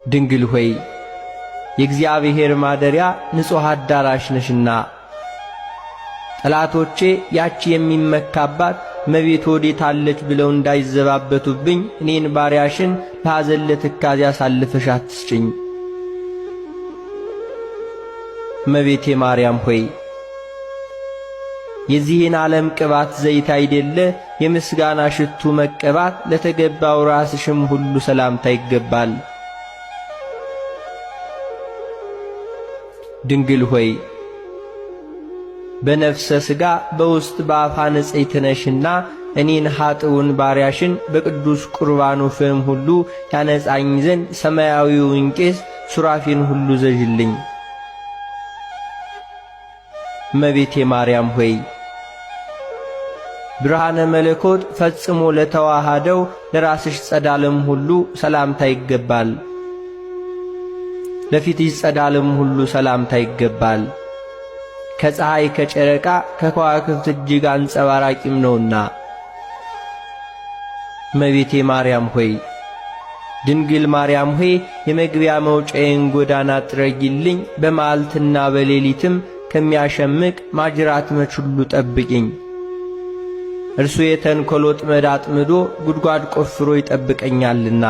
ድንግል ሆይ የእግዚአብሔር ማደሪያ ንጹሕ አዳራሽ ነሽና ጠላቶቼ ያቺ የሚመካባት እመቤት ወዴት አለች ብለው እንዳይዘባበቱብኝ እኔን ባሪያሽን ለሐዘን ለትካዜ አሳልፈሽ አትስጭኝ። እመቤቴ ማርያም ሆይ የዚህን ዓለም ቅባት ዘይት አይደለ የምስጋና ሽቱ መቀባት ለተገባው ራስሽም ሁሉ ሰላምታ ይገባል። ድንግል ሆይ በነፍሰ ሥጋ በውስጥ በአፋ ንጽሕት ነሽና እኔን ኀጥውን ባሪያሽን በቅዱስ ቁርባኑ ፍም ሁሉ ያነጻኝ ዘንድ ሰማያዊውን ቄስ ሱራፌን ሁሉ ዘዥልኝ። እመቤቴ ማርያም ሆይ ብርሃነ መለኮት ፈጽሞ ለተዋሃደው ለራስሽ ጸዳልም ሁሉ ሰላምታ ይገባል። ለፊትሽ ጸዳልም ሁሉ ሰላምታ ይገባል። ከፀሐይ ከጨረቃ ከከዋክብት እጅግ አንጸባራቂም ነውና። እመቤቴ ማርያም ሆይ ድንግል ማርያም ሆይ የመግቢያ መውጫዬን ጎዳና ጥረጊልኝ፣ በመዓልትና በሌሊትም ከሚያሸምቅ ማጅራት መች ሁሉ ጠብቂኝ። እርሱ የተንኰል ወጥመድ አጥምዶ ጉድጓድ ቆፍሮ ይጠብቀኛልና።